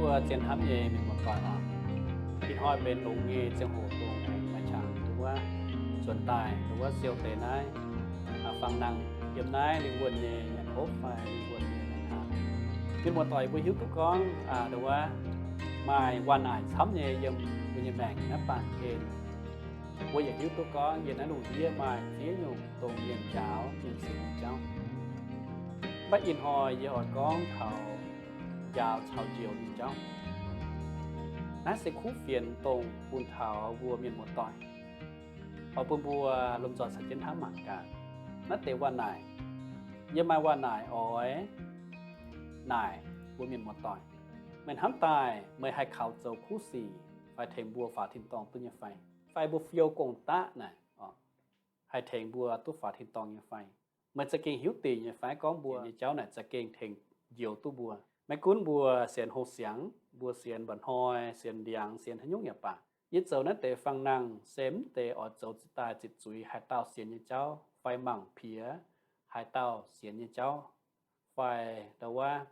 Zien hnamv nyei mienh muoz-doic oc, ih hnoi benx longx nyei ziangh hoc dongh maaih qangx nduov zuonx daaih nduov siou deix naaiv, fangx nangh yiem naaiv lingh wuonh nyei nyanc hopv fai lingh wuonh nyei hnangv. Mienh muoz-doic, mbuo hiuv duqv gorngv nduov maaih waac-naaic camv nyei yiem mbuo nyei maengc naaiv baamh gen. Mbuo yaac hiuv duqv gorngv yiem naaiv lungh ndiev maaih ziex nyungc dongh mienh njaaux mienh sienx nyei jauv. Mv baac ih hnoi yie oix gorngv taux njaaux caux njoux nyei jauv. Naaiv se kuv fienx dongh bun taux mbuo mienh muoz-doic, oix bun mbuo lomh nzoih caux jienv hnamv mangc gaax. Naaiv deix waac-naaic, yie maaih waac-naaic oix naaic mbuo mienh muoz-doic. Meih hnamv daaih meih haih kaux zoux kuv sic fai tengx mbuo faaux tin-dorngh duqv nyei fai? Fai mbuo fiou gong-daqv naaic haih tengx mbuo duqv faaux tin-dorngh nyei fai? Meih za'gengh hiuv dingc nyei fai gorngv mbuo nyei jauv naaic za'gengh tengx njoux duqv mbuo? Maiv gunv mbuo sienx hungh siangx, mbuo sienx mba'hnoi, sienx ndiangx, sienx haaix nyungc yaac baac, yie zoux naaiv deix fangx nangh se mv deix oix zoux daaih ziqc zuiz haaix dauh sienx nyei jauv fai mangc piex haaix dauh sienx nyei jauv fai nduov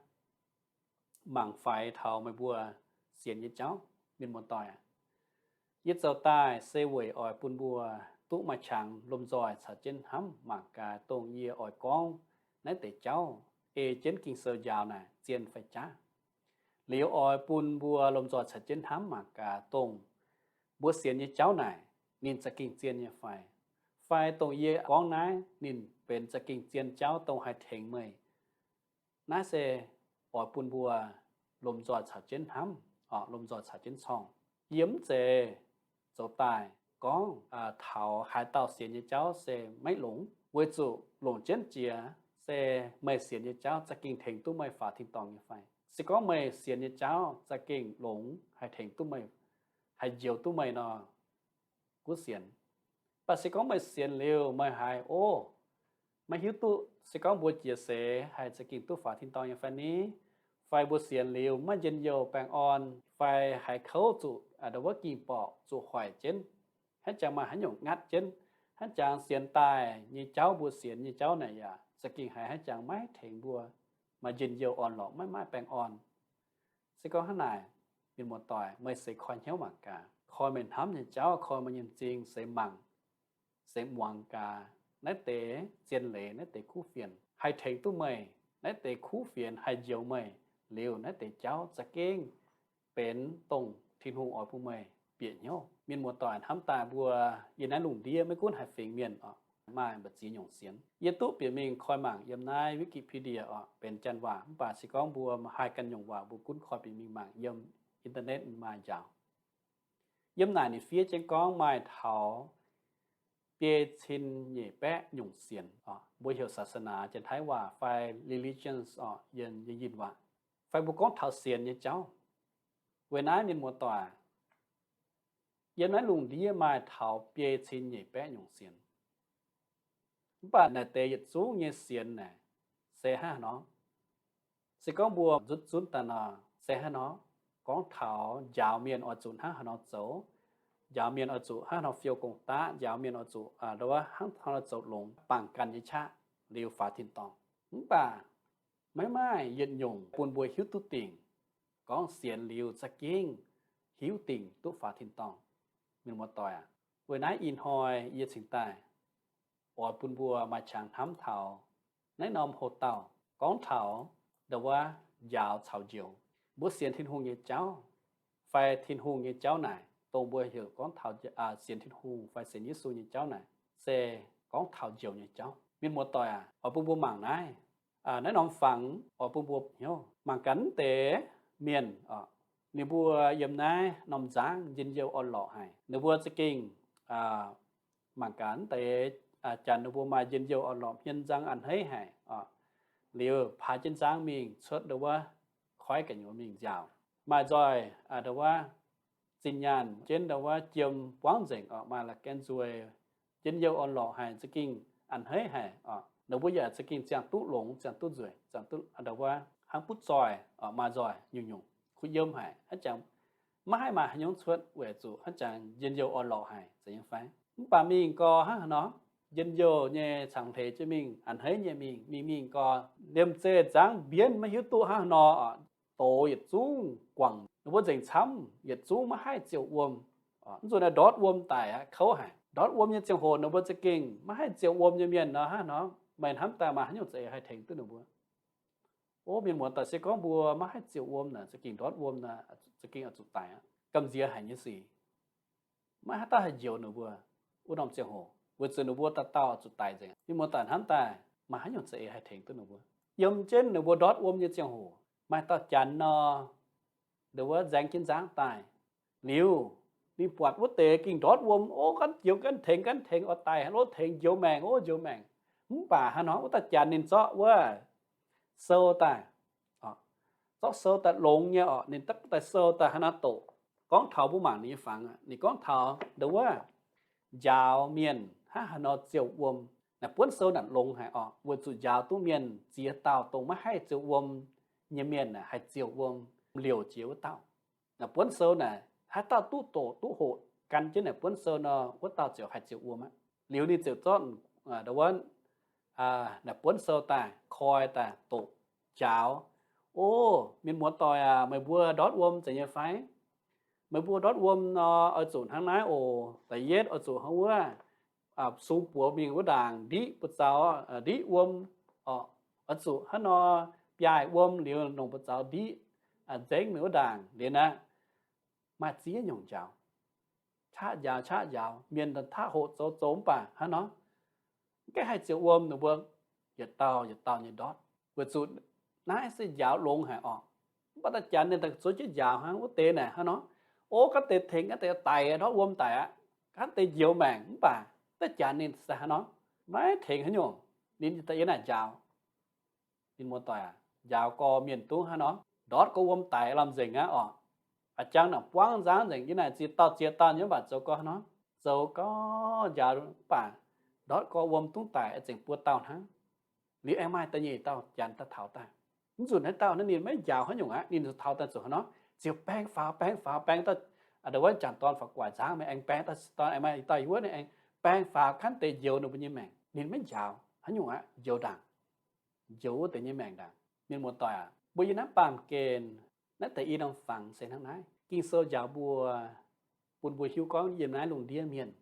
mangc faix taux meih mbuo sienx nyei jauv. Mienh muoz-doic aac, yie zoux daaih se weic oix bun mbuo duqv maaih qangx lomh nzoih caux jienv hnamv mangc gaax dongh yie oix gorngv naaiv deix jauv ei jienv Ging-Sou njaaux naaic zien fai jaav. Liuz oix bun mbuo lomh nzoih caux jienv hnamv mangc gaax dongh mbuo sienx nyei jauv naaic ninh za'gengh zien nyei fai? Fai dongh yie gorngv naaiv ninh benx za'gengh zien jauv dongh haih tengx meih? Naaiv se oix bun mbuo lomh nzoih caux jienv hnamv, lomh nzoih caux jienv corngh. Yie mv zeiz zoux daaih gorngv taux haaix dauh sienx nyei jauv se maiv longx, weic zuqc longc jienv jiex se meih sienx nyei jauv za'gengh tengx duqv meih faaux tin-dorngh nyei fai. Se gorngv meih sienx nyei jauv za'gengh longx haih tengx duqv meih, haih njoux duqv meih nor, gunv sienx. Mv baac se gorngv meih sienx liuz meih haiz, ov, maiv hiuv duqv se gorngv mbuo jiex seix haih za'gengh duqv faaux tin-dorngh nyei fai ni? Fai mbuo sienx liuz maiv njien-youh baengh orn, fai haiz kouv zuqc nduov ging-borqc zuqc hoic jienv, hnangv jangx maaih haaix nyungc ngatv jienv, hnangv jangx sienx daaih nyei jauv, mbuo sienx nyei jauv naaic yaac za'gengh haiz hnangv jangx maiv tengx mbuo maaih njien-youh orn-lorqc, maiv maaih baengh orn. Se gorngv hnangv naaic, mienh muoz-doic, meih seix koi hnyouv mangc gaax, koi meih hnamv nyei jauv, koi meih nyei m'zing seix mangc, seix muangx gaax naaiv deix zien leiz, naaiv deix kuv fienx haih tengx duqv meih. Naaiv deix kuv fienx haih njoux meih liuz, naaiv deix jauv za'gengh benx dongh Tin-Hungh oix bun meih bieqc hnyouv. Mienh muoz-doic, hnamv daaih mbuo yiem naaiv lungh ndiev maiv gunv haaix fingx mienh oc, maaih mbu'ziex nyungc sienx. Yie duqv bieqc mingh koi mangc yiem naaiv Wikipedia oc, benx Janx waac, mv baac se gorngv mbuo haih ganh nyungc waac mbuo gunv koi bieqc mingh mangc yiem internet maaih njaaux. Yiem naaic ninh fiev jienv gorngv maaih taux biei cin nyeic baeqv nyungc sienx oc. Mbuo heuc ศาสนา Janx-Taiv waac fai religions oc, yiem Yinh waac. Fai mbuo gorngv taux sienx nyei jauv. Weic naaiv mienh muoz-doic, yiem naaiv lungh ndiev maaih taux biei cin nyeic baeqv nyungc sienx. Mv baac naaic deix yietc zungv nyei sienx naaic se hnangv haaix nor? Se gorngv mbuo nzutv zunv daaih nor, se hnangv nor, gorngv taux njaaux mienh oix zuqc hnangv haaix nor zoux, njaaux mienh oix zuqc hnangv haaix nor fiou gong-daqv, njaaux mienh oix zuqc hnangv haaix nor zoux longx, bangc ganh nyei qaqv liuz faaux tin-dorngh. Mv baac maiv maaih yietc nyungc bun mbuo hiuv duqv dingc gorngv sienx liuz za'gengh hiuv dingc duqv faaux tin-dorngh. Mienh muoz-doic aac, weic naaiv ih hnoi yie cingx daaih oix bun mbuo maaih qangx hnamv taux naaiv norm hoc-dauh gorngv taux nduov njaaux caux njoux. Mbuo sienx Tin-Hungh nyei jauv fai Tin-Hungh nyei jauv naaic, dongh mbuo heuc gorngv taux sienx Tin-Hungh fai sienx Yesu nyei jauv naaic, se gorngv taux njoux nyei jauv. Mienh muoz-doic aac, oix bun mbuo mangc naaiv, naaiv norm fangx oix bun mbuo hnyouv mangc gaax deix mienh oc, ninh mbuo yiem naaiv norm nzangv njien-youh orn-lorqc haic, ninh mbuo za'gengh mangc gaax deix Janx ninh mbuo maaih njien-youh orn-lorqc, hmien nzang a'hneiv haic oc. Liuz paaix jienv nzangv mingh cuotv nduov koiv ga'nyuoz mingh nziaauc, maaih nzoih nduov zinh nyaanh jienv nduov jiem buangv nzengc oc, maaih la'gaeng nzueic, njien-youh orn-lorqc haic, za'gengh a'hneiv haic oc. Ninh mbuo yaac za'gengh ziangh duqv longx, ziangh duqv nzueic, ziangh duqv nduov hnangv butv zoih oc, maaih nzoih nyungc-nyungc kuh yiem haic, hnangv jangx maiv haih maaih haaix nyungc cuotv weic zuqc hnangv jangx njien-youh orn-lorqc haic, zeiz nyei fai? Mv baac mingh gau hnangv haaix nor, njien-youh nyei cangx hleix jienv mingh, a'hneiv nyei mingh, mingh mingh gau, liemh zeih nzangv mbienv maiv hiuv duqv hnangv haaix nor oc. doz yietc zungv guangc, ninh mbuo nzengc camv, yietc zungv maiv haih ziouc wuom. Mv zuqc naaiv ndortv wuom daic aqv, kouv haic. Ndortv wuom nyei ziangh hoc ninh mbuo za'gengh maiv haih ziouc wuom nyei mienh nor, hnangv nor meih hnamv daaih maaih haaix nyungc za'eix haih tengx duqv ninh mbuo? O mienh muoz-doic, se gorngv mbuo maiv haih ziouc wuom naaic, za'gengh ndortv wuom naaic, za'gengh oix zuqc daic aqv. Gamh nziex haic nyei sic. Maiv haaix dauh haih njoux ninh mbuo wuov norm ziangh hoc, weic zuqc ninh mbuo dauh dauh oix zuqc daic nzengc. Mienh muoz-doic, hnamv daaih maaih haaix nyungc za'eix haih tengx duqv ninh mbuo? Yiem jienv ninh mbuo ndortv wuom nyei ziangh hoc, maaih dauh janx nor, ndongc wuov nzaeng jienv nzangv daaih. Liuz, ninh buatc wuov deix gengh ndortv wuom, o, ganh njoux ganh tengx, ganh tengx, oix daic haaix lov, tengx njoux maengc, o, njoux maengc. Mv baac hnangv nor wuov dauh janx ninh zorqv wuov sou daaih, zorqv sou daaih longx nyei orqc, ninh daaih sou daaih hnangv nor doqc. Gorngv taux mbuo mangc ninh nyei fangx, ninh gorngv taux ndongc wuov njaaux mienh hnangv haaix nor ziouc wuom. Naaic buonv sou naaic longx haic orqc, weic zuqc njaaux duqv mienh ziex dauh dongh maiv haih ziouc wuom nyei mienh haih ziouc wuom liouc jiex wuov dauh. Naaic buonv sou naaic haaix dauh duqv doqc duqv hoqc gan jienv naaic buonv sou nor, wuov dauh ziouc haih ziouc wuom aqv. Liuz ninh ziouc zorqv ndongc wuov naaic buonv sou daaih koi daaih doqc njaaux, O, mienh muoz-doic aac, meih mbuo ndortv wuom zeiz nyei fai? Meih mbuo ndortv wuom nor, oix zuqc hnangv naaiv oc. Da'yietv oix zuqc hnangv wuov, sung buoz mingh wuov ndaangc ndiqv buoz zaux, ndiqv wuom, oix zuqc hnangv nor biaaih wuom liuz longc buoz zaux ndiqv nzengc mingh wuov ndaangc liuz naaic, maaih ziex nyungc njaaux. Qaqv njaaux qaqv njaaux, mienh taqv hoqc zoux zoux mv baac hnangv nor, mv gaengh haih ziouc wuom, ninh mbuo yietc dauh yietc dauh nyei ndortv. Weic zuqc naaiv se njaaux longx haic orqc. Mv baac dauh janx ninh daaih zuov jienv njaaux hnangv wuov deix naaic hnangv nor, O, ganh deix tengx ganh deix daic, ndortv wuom daic aqv, ganh deix njoux maengc. Mv baac dauh janx ninh se hnangv nor, maiv tengx haaix nyungc, ninh da'yietv naaic njaaux. Mienh muoz-doic aac, njaaux gorx mienh duqv hnangv nor, ndortv gorx wuom daic lamh nzengc aqv orqc. A'jang naaic buangv nzangv nzengc, yie naaic ziex dauh ziex dauh nyei mv baac zoux gorx hnangv nor, zoux gorx njaaux mv baac ndortv gorx wuom duqv daic zengc buo dauh hnangv. Liuz aengx maaih da'nyeic dauh janx daaih taux daaih. Mv zuqc naaiv dauh naaiv ninh maiv njaaux haaix nyungc aqv, ninh zuqc taux daaih zuqc hnangv nor, ziouc baeng faaux baeng faaux baeng dauh, ndongc wuov janx-dorn faaux guaic nzangv, aengx baeng dauh dorn, aengx maaih dauh wuov, ninh aengx baeng faaux ganh deix njoux ninh mbuo nyei maengc. Ninh maiv njaaux haaix nyungc aqv, njoux ndaangc, njoux wuov deix nyei maengc ndaangc. Mienh muoz-doic aac, mbuo yiem naaiv baamh gen, naaiv deix i norm fangx se hnangv naaiv. Ging-Sou njaaux mbuo, bun mbuo hiuv gorngv yiem naaiv lungh ndiev mienh,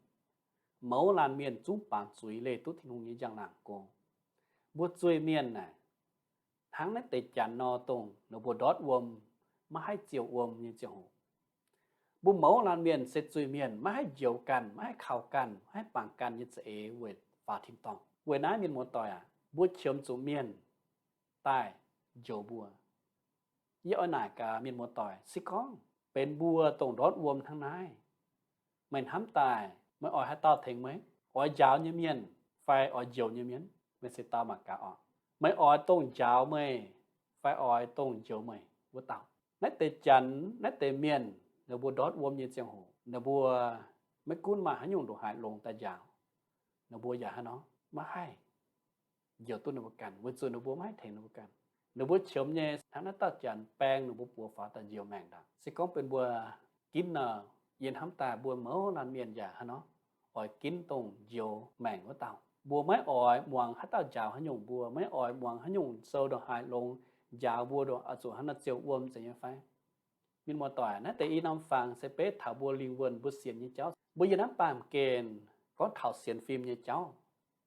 mouz laanh mienh zungv baamz zuiz leih duqv Tin-Hungh nyei njang-laangc go. Mbuo zuiz-mienh naaic, hnangv naaiv deix janx nor, dongh ninh mbuo ndortv wuom, maiv haih ziouc wuom nyei ziangh hoc. Mbuo mouz laanh mienh se zuiz-mienh, maiv haih njoux ganh, maiv haih kaux ganh, maiv haih bangc ganh nyei za'eix weic faaux tin-dorngh. Weic naaiv mienh muoz-doic aac, mbuo qiemx zuqc mienh daaih njoux mbuo. Yie oix naaic gaax mienh muoz-doic, se gorngv benx mbuo dongh ndortv wuom hnangv naaiv, meih hnamv daaih meih oix haaix dauh tengx meih? Oix njaaux nyei mienh fai oix njoux nyei mienh? Meih se dau mangc gaax orqc. Meih oix dongh njaaux meih fai oix dongh njoux meih wuov dauh? Naaiv deix janx, naaiv deix mienh, ninh mbuo ndortv wuom nyei ziangh hoc, ninh mbuo maiv gunv maaih haaix nyungc ndongc haaix longx daaih njaaux, ninh mbuo yaac hnangv nor maiv haih njoux duqv ninh mbuo ganh, weic zuqc ninh mbuo maiv haih tengx ninh mbuo ganh. Ninh mbuo qiemx nyei hnangv naaiv dauh janx baeng ninh mbuo buoz faaux daaih njoux maengc ndaangc. Se gorngv benx mbuo ginv nor, yie hnamv daaih mbuo mouz laanh mienh yaac hnangv nor, oix ginv dongh njoux maengc wuov dauh. Mbuo maiv oix muangx haaix dauh njaaux haaix nyungc mbuo, maiv oix muangx haaix nyungc sou ndongc haaix longx njaaux mbuo, oix zuqc hnangv nor ziouc wuom zeiz nyei fai? Mienh muoz-doic, naaiv deix i norm fangx se beiv taux mbuo lingh wuonh mbuo sienx nyei jauv. Mbuo yiem naaiv baamh gen gorngv taux sienx fim nyei jauv,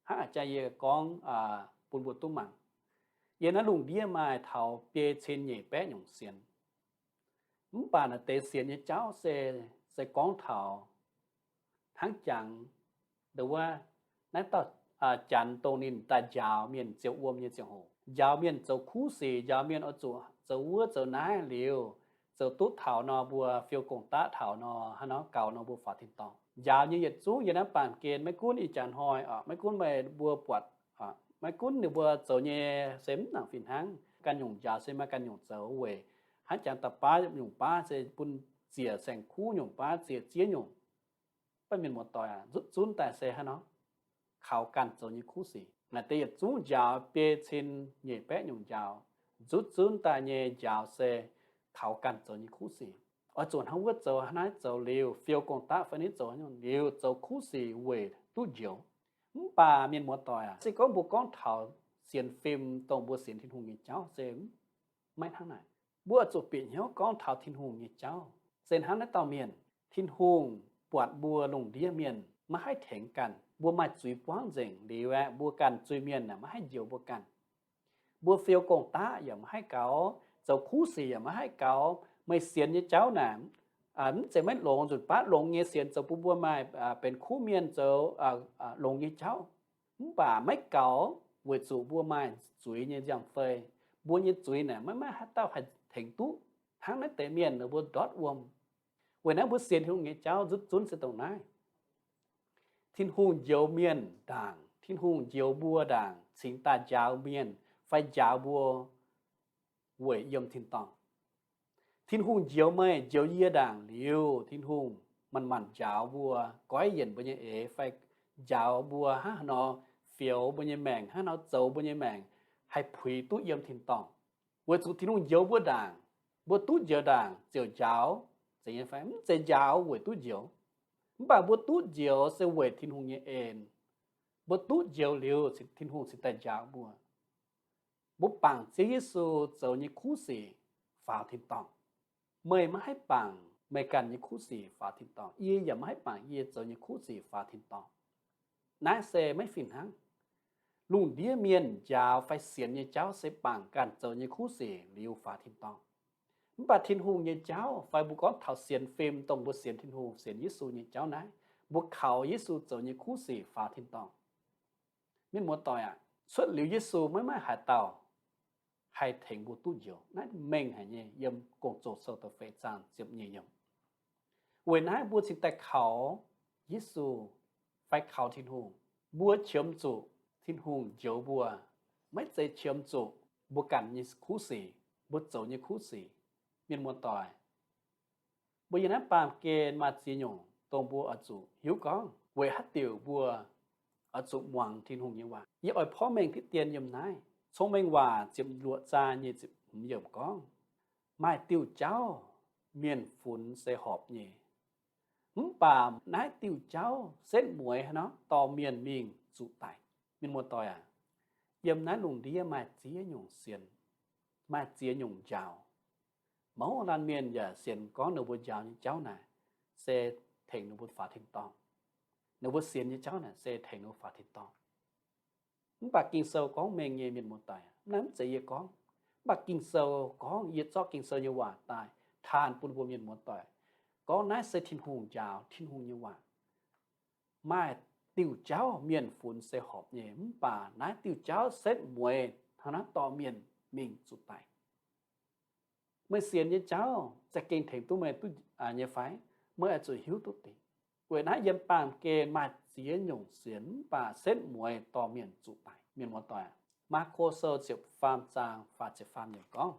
hnangv a'jang yie gorngv bun mbuo duqv mangc. Yiem naaiv lungh ndiev maaih taux biei cin nyeic baeqv nyungc sienx. Mv baac naaiv deix sienx nyei jauv se, se gorngv taux hnangv jangx ndongc wuov, naaiv dauh janx dongh ninh daaih njaaux mienh ziouc wuom nyei ziangh hoc, njaaux mienh zoux kuv sic, njaaux mienh oix zuqc zoux wuov zoux naaiv liuz, zoux duqv taux nor mbuo fiou gong-daqv taux nor, hnangv nor gaux nor mbuo faaux tin-dorngh. Njaaux nyei yietc zungv yiem naaiv baamh gen, maiv gunv ih jaax hnoi, maiv gunv meih mbuo buatc, maiv gunv ninh mbuo zoux nyei se mv nangc fih hnangv, ganh nyungc njaaux se maaih ganh nyungc zoux weic hnangv jangx da'baav nyungc baav se bun ziec saeng-kuv nyungc baav ziec ziev nyungc. Mv baac mienh muoz-doic aac, nzutv zunv daaih se hnangv nor, kaux ganh zoux nyei kuv sic. Naaiv deix yietc zungv njaaux biei cin nyeic baeqv nyungc njaaux, nzutv zunv daaih nyei njaaux se kaux ganh zoux nyei kuv sic. Oix zuqc hnangv wuov zoux, hnangv naaiv zoux liuz, fiou gong-daqv fai niv zoux liuz zoux kuv sic weic duqv njoux. Mv baac mienh muoz-doic aac, se gorngv mbuo gorngv taux sienx fim dongh mbuo sienx Tin-Hungh nyei jauv se maiv hnangv naaic. Mbuo oix zuqc bieqc hnyouv gorngv taux Tin-Hungh nyei jauv. Se hnangv naaiv dauh mienh, Tin-Hungh buatc mbuo lungh ndiev mienh maiv haih tengx ganh. Mbuo maaih zuiz buangv nzengc liuz aeqv, mbuo ganh zuiz-mienh naaic maiv haih njoux mbuo ganh. Mbuo fiou gong-daqv yaac maiv haih gaux, zoux kuv sic yaac maiv haih gaux. Meih sienx nyei jauv naaic, mv zeiz maiv longx, nzunc baav longx nyei sienx zoux bun mbuo maaih benx kuv mienh, zoux longx nyei jauv. Mv baac maiv gaux weic zuqc mbuo maaih zuiz nyei nziaamv-fei. Mbuo nyei zuiz naaic maiv maaih haaix dauh haih tengx duqv. Hnangv naaiv deix mienh ninh mbuo ndortv wuom. Weic naaiv mbuo sienx Tin-Hungh nyei jauv nzutv zunv se dongh naaiv. Tin-Hungh njoux mienh ndaangc, Tin-Hungh njoux mbuo ndaangc cingx daaih njaaux mienh fai njaaux mbuo weic yiem tin-dorngh. Tin-Hungh njoux meih, njoux yie ndaangc liuz, Tin-Hungh manc-manc njaaux mbuo, goiv yienc mbuo nyei eix fai njaaux mbuo hnangv haaix nor fioux mbuo nyei maengc, hnangv haaix nor zoux mbuo nyei maengc haih puix duqv yiem tin-dorngh. Weic zuqc Tin-Hungh njoux mbuo ndaangc, mbuo duqv njoux ndaangc ziouc njaaux. Zeiz nyei fai? Mv zeiz njaaux weic duqv njoux, mv baac mbuo duqv njoux se weic Tin-Hungh nyei en. Mbuo duqv njoux liuz, Tin-Hungh cingx daaih njaaux mbuo. Mbuo bangc Ziouv Yesu zoux nyei kuv sic faaux tin-dorngh. Meih maiv haih bangc meih ganh nyei kuv sic faaux tin-dorngh. Yie yaac maiv haih bangc yie zoux nyei kuv sic faaux tin-dorngh. Naaiv se maiv fih hnangv. Lungh ndiev mienh njaaux fai sienx nyei jauv se bangc ganh zoux nyei kuv sic liuz faaux tin-dorngh. Mv baac Tin-Hungh nyei jauv, fai mbuo gorngv taux sienx fim, dongh mbuo sienx Tin-Hungh, sienx Yesu nyei jauv naaiv, mbuo kaux Yesu zoux nyei kuv sic faaux tin-dorngh. Mienh muoz-doic aac, cuotv liuz Yesu maiv maaih haaix dauh haih tengx mbuo duqv njoux. Naaiv mengh haic nyei, yiem Gong-Zoh Sou da'feix zaang ziepc nyeic yiemc. Weic naaiv mbuo cingx daaih kaux Yesu fai kaux Tin-Hungh. Mbuo qiemx zuqc Tin-Hungh njoux mbuo, maiv zeiz qiemx zuqc mbuo ganh nyei kuv sic, mbuo zoux nyei kuv sic. Mienh muoz-doic, mbuo yiem naaiv baamh gen maaih ziex nyungc dongh mbuo oix zuqc hiuv gorngv weic haaix diuc mbuo oix zuqc muangx Tin-Hungh nyei waac. Yie oix porv mengh diqv dien yiem naaiv Cong-Mengh Waac ziepc luoqc zaang nyic ziepc hmz yiemc gorngv, maaih diuh jauv mienh funx se horpc nyei, mv baac naaiv diuh jauv setv mueiz haaix nor dorh mienh mingh zuqc daic. Mienh muoz-doic aac, yiem naaiv lungh ndiev maaih ziex nyungc sienx, maaih ziex nyungc njaaux. Mouz laanh mienh yaac sienx gorngv ninh mbuo njaaux nyei jauv naaic se tengx ninh mbuo faaux tin-dorngh. Ninh mbuo sienx nyei jauv naaic se tengx ninh mbuo faaux tin-dorngh. Mv baac Ging-Sou gorngv mengh nyei, mienh muoz-doic, naaiv mv zeiz yie gorngv. Mv baac Ging-Sou gorngv, yie zorqv Ging-Sou nyei waac daaih taanh bun mbuo mienh muoz-doic. Gorngv naaiv se Tin-Hungh njaaux, Tin-Hungh nyei waac. Maaih diuh jauv mienh funx se horpc nyei, mv baac naaiv diuh jauv setv mueiz hnangv naaiv dorh mienh mingh zuqc daic. Meih sienx nyei jauv za'gengh tengx duqv meih duqv nyei fai? Meih oix zuqc hiuv duqv dingc. Weic naaiv yiem baamh gen maaih ziex nyungc sienx mv baac setv mueiz dorh mienh zuqc daic. Mienh muoz-doic, Maako Sou ziepc faam zaang faah ziepc faam yiemc gorngv,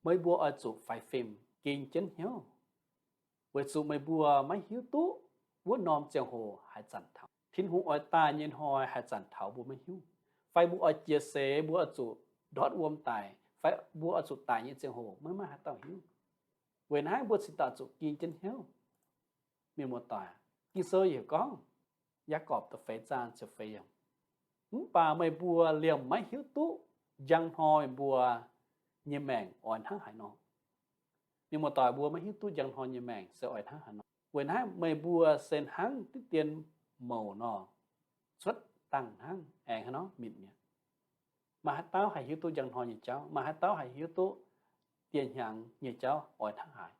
meih mbuo oix zuqc faix fim, ging jienv hnyouv, weic zuqc meih mbuo maiv hiuv duqv wuov norm ziangh hoc haaix zanc taux. Tin-Hungh oix daaih nyei hnoi haaix zanc taux mbuo maiv hiuv. Fai mbuo oix jiex seix mbuo oix zuqc ndortv wuom daic, fai mbuo oix zuqc daic nyei ziangh hoc maiv maaih haaix dauh hiuv. Weic naaiv mbuo cingx daaih zuqc ging jienv hnyouv. Mienh muoz-doic, Ging-Sou yaac gorngv, Yaagorpc da'feix zaang ziepc feix yiemc, mv baac meih mbuo liemh maiv hiuv duqv njang hnoi mbuo nyei maengc oix hnangv haaix nor. Mienh muoz-doic, mbuo maiv hiuv duqv njang hnoi nyei maengc se oix hnangv haaix nor. Weic naaiv meih mbuo se hnangv diqv dien mouc nor, cuotv dangh hnangv, aengx haaix nor mitc mi'aqv. Maaih haaix dauh haih hiuv duqv njang hnoi nyei jauv? Maaih haaix dauh haih hiuv duqv dieh hnyangx nyei jauv oix hnangv haaix?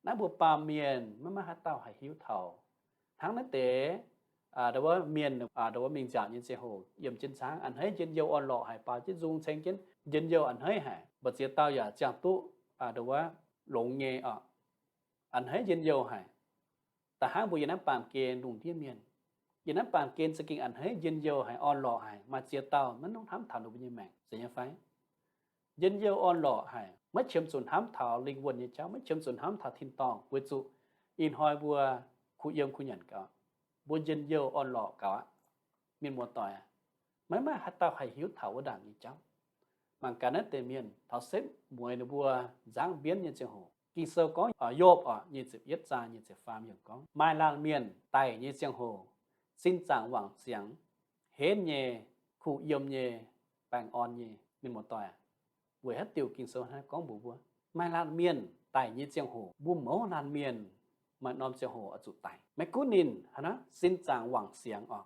Naaiv mbuo baamh mienh maiv maaih haaix dauh haih hiuv taux. Hnangv naaiv deix, ndo wuov mienh, ndo wuov mingh nziaauc nyei ziangh hoc yiem jienv caangv, a'hneiv njien-youh orn-lorqc haic, baaux jienv nzung ceng jienv njien-youh a'hneiv haic, mbu'ziex dauh yaac ziangh duqv, ndo wuov, longx nyei oc. A'hneiv njien-youh haic. Da'hnangv mbuo yiem naaiv baamh gen lungh ndiev mienh, yiem naaiv baamh gen za'gengh a'hneiv njien-youh haic, orn-lorqc haic, maaih ziex dauh maiv hnamv taux ninh mbuo nyei maengc, zeiz nyei fai? Njien-youh orn-lorqc haic, maiv qiemx zuqc hnamv taux lingh wuonh nyei jauv, maiv qiemx zuqc hnamv taux tin-dorngh, weic zuqc ih hnoi mbuo kuh yiem kuh nyanc gaux, mbuo njien-youh orn-lorqc gaux aqv. Mienh muoz-doic, maiv maaih haaix dauh haih hiuv taux wuov ndaangc nyei jauv. Mangc gaax naaiv deix mienh taux setv mueiz ninh mbuo nzangv mbienv nyei ziangh hoc. Ging-Sou gorngv, Yopv oc, nyic ziepc yietv zaang nyic ziepc faam yiemc gorngv, maaih laanh mienh daic nyei ziangh hoc, sin zaangc wangc ziangx, henv nyei, kuh yiem nyei, baengh orn nyei. Mienh muoz-doic, Weic haaix diuc Ging-Sou hnangv gorngv mbuox mbuo, maaih laanh mienh daic nyei ziangh hoc, mbuo mouz laanh mienh maaih norm ziangh hoc oix zuqc daic. Maiv gunv ninh hnangv naaiv sin zaangc wangc siangx oc,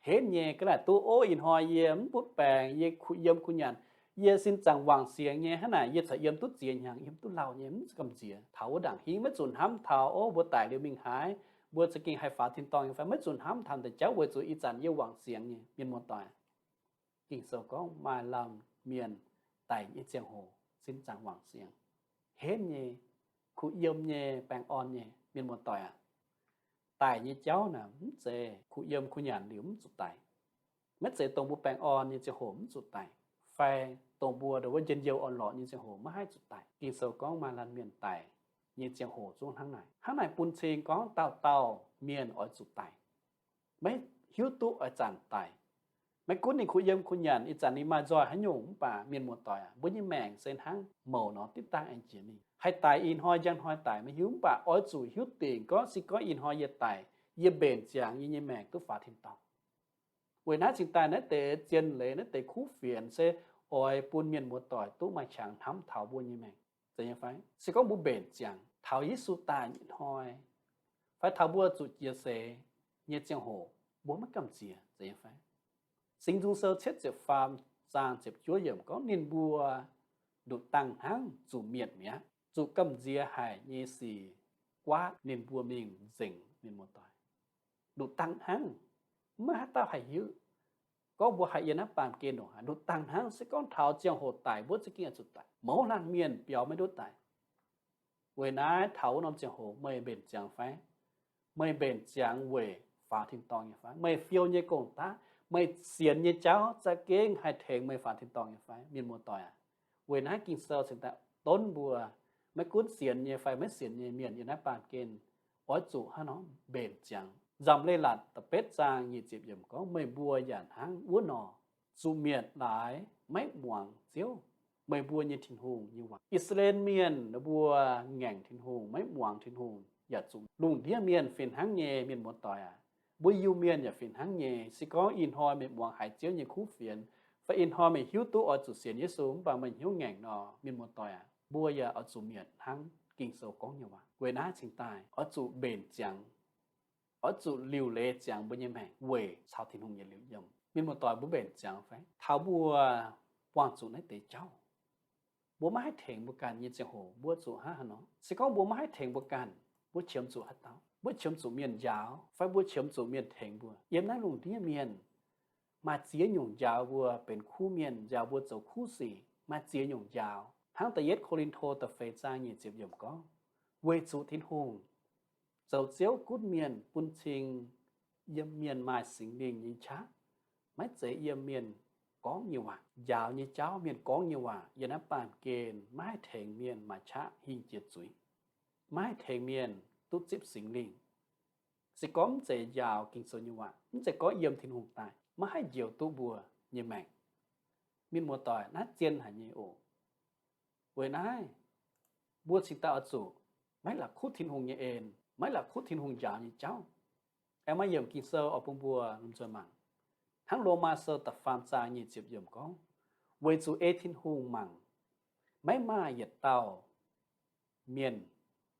henv nyei ga'naaiv duqv, ov, ih hnoi yie mv butv baengc, yie kuh yiem kuh nyanc, yie sin zaangc wangc siangx nyei, hnangv naaic yie corc yiem duqv ziex hnyangx, yiem duqv lauh nyei, mv gamh nziex. Taux wuov ndaangc hingv maiv zuqc hnamv taux, ov, mbuo daic liuz mingh haaix, mbuo za'gengh haih faaux tin-dorngh nyei fai, maiv zuqc hnamv taux deix jauv weic zuqc ih zanc yie wangc siangx nyei. Mienh muoz-doic, Ging-Sou gorngv maaih laanh mienh daic nyei ziangh hoc sin zaangc wangc siangx, henv nyei, kuh yiem nyei, baengh orn nyei. Mienh muoz-doic aac, daic nyei jauv naaic mv zeiz kuh yiem kuh nyanc liuz mv zuqc daic. Maiv zeiz dongh mbuo baengh orn nyei ziangh hoc mv zuqc daic, fai dongh mbuo ndongc wuov njien-youh orn-lorqc nyei ziangh hoc maiv haih zuqc daic. Ging-Sou gorngv maaih laanh mienh daic nyei ziangh hoc zungv hnangv naaic. Hnangv naaic bun cing gorngv dauh dauh mienh oix zuqc daic, maiv hiuv duqv oix zanc daic. Maiv gunv ninh kuh yiem kuh nyanc, ih zanc ninh maaih nzoih haaix nyungc, mv baac mienh muoz-doic aac, mbuo nyei maengc se hnangv mouc nor, diqv dangh aengx jiex mingh. Haih daic ih hnoi njang hnoi daic maiv hiuv, mv baac oix zuqc hiuv dingc gorngv se gorngv ih hnoi yie daic, yie mbenc ziangx yie nyei maengc duqv faaux tin-dorngh. Weic naaiv cingx daaih naaiv deix zien leiz, naaiv deix kuv fienx se oix bun mienh muoz-doic duqv maaih qangx hnamv taux mbuo nyei maengc, zeiz nyei fai? Se gorngv mbuo mbenc ziangx taux Yesu daaih nyei hnoi, fai taux mbuo zuqc jiex seix nyei ziangh hoc, mbuo maiv gamh nziex, zeiz nyei fai? Singx Nzung Sou cietv ziepc faam zaang ziepc juov yiemc gorngv ninh mbuo nduqc dangh hnangv zuqc mietc mi'aqv. Zuqc gamh nziex haic nyei sic guaatv ninh mbuo mingh nzengc, mienh muoz-doic. Nduqc dangh hnangv, maiv haaix dauh haih hiuv gorngv mbuo haih yiem naaiv baamh gen ndongc haaix. Nduqc dangh hnangv, se gorngv taux ziangh hoc daic, mbuo za'gengh oix zuqc daic. Mouz laanh mienh biaux maiv ndutv daic. Weic naaiv taux wuov norm ziangh hoc meih mbenc ziangx fai? Meih mbenc ziangx weic faaux tin-dorngh nyei fai? Meih fiou nyei gong-daqv, meih sienx nyei jauv za'gengh haih tengx meih faaux tin-dorngh nyei fai, mienh muoz-doic aac? Weic naaiv Ging-Sou cingx daaih donv mbuo, maiv gunv sienx nyei fai maiv sienx nyei mienh yiem naaiv baamh gen, oix zuqc hnangv nor mbenc ziangx. Nzamc Leiz-Latc da'betv zaang nyic ziepc yiemc gorngv, meih mbuo yaac hnangv wuov nor, zuqc mietc laaix maiv muangx Ziouv, meih mbuo nyei Tin-Hungh, nyei waac. I^saa^laa^en Mienh mbuo ngaengc Tin-Hungh, maiv muangx Tin-Hungh, yaac zuqc lungh ndiev mienh fih hnangv nyei, mienh muoz-doic aac. Mbuo Iu-Mienh yaac fih hnangv nyei. Se gorngv ih hnoi meih muangx haiz Ziouv nyei kuv fienx, fai ih hnoi meih hiuv duqv oix zuqc sienx Yesu, mv baac meih hnyouv ngaengc nor, mienh muoz-doic aac, mbuo yaac oix zuqc mietc hnangv Ging-Sou gorngv nyei waac. Weic naaiv cingx daaih oix zuqc mbenc ziangx, oix zuqc liuc leiz ziangx mbuo nyei maengc weic caux Tin-Hungh yietc liuz yiem. Mienh muoz-doic, mbuo mbenc ziangx fai? Taux mbuo buangh zuqc naaiv deix jauv, mbuo maiv haih tengx mbuo ganh nyei ziangh hoc, mbuo zuqc hnangv haaix nor? Se gorngv mbuo maiv haih tengx mbuo ganh, mbuo qiemx zuqc haaix dauh? Mbuo qiemx zuqc mienh njaaux, fai mbuo qiemx zuqc mienh tengx mbuo? Yiem naaiv lungh ndiev mienh, maaih ziex nyungc njaaux mbuo benx kuv mienh, njaaux mbuo zoux kuv sic. Maaih ziex nyungc njaaux. Hnangv da'yietv Ko^lin^to da'feix zaang nyic ziepc yiemc gorngv, weic zuqc Tin-Hungh zoux Ziouv gunv mienh bun cing yiem mienh maaih Singx Lingh nyei qaqv, maiv zeiz yiem mienh gorngv nyei waac. Njaaux nyei jauv, mienh gorngv nyei waac, yiem naaiv baamh gen maiv haih tengx mienh maaih qaqv hingh jiex zuiz, maiv haih tengx mienh duqv zipv Singx Lingh. Se gorngv mv zeiz njaaux Ging-Sou nyei waac, mv zeiz gorngv yiem Tin-Hungh daaih, maiv haih njoux duqv mbuo nyei maengc. Mienh muoz-doic, naaiv zien haic nyei oc. Weic naaiv, mbuo cingx daaih oix zuqc maiv la'kuqv Tin-Hungh nyei en, maiv la'kuqv Tin-Hungh njaaux nyei jauv. Aengx maaih yiemc Ging-Sou oix bun mbuo lomh nzoih mangc. Hnangv Lomaa Sou da'faam zaang nyic ziepc yiemc gorngv, weic zuqc ei Tin-Hungh mangc, maiv maaih yietc dauh mienh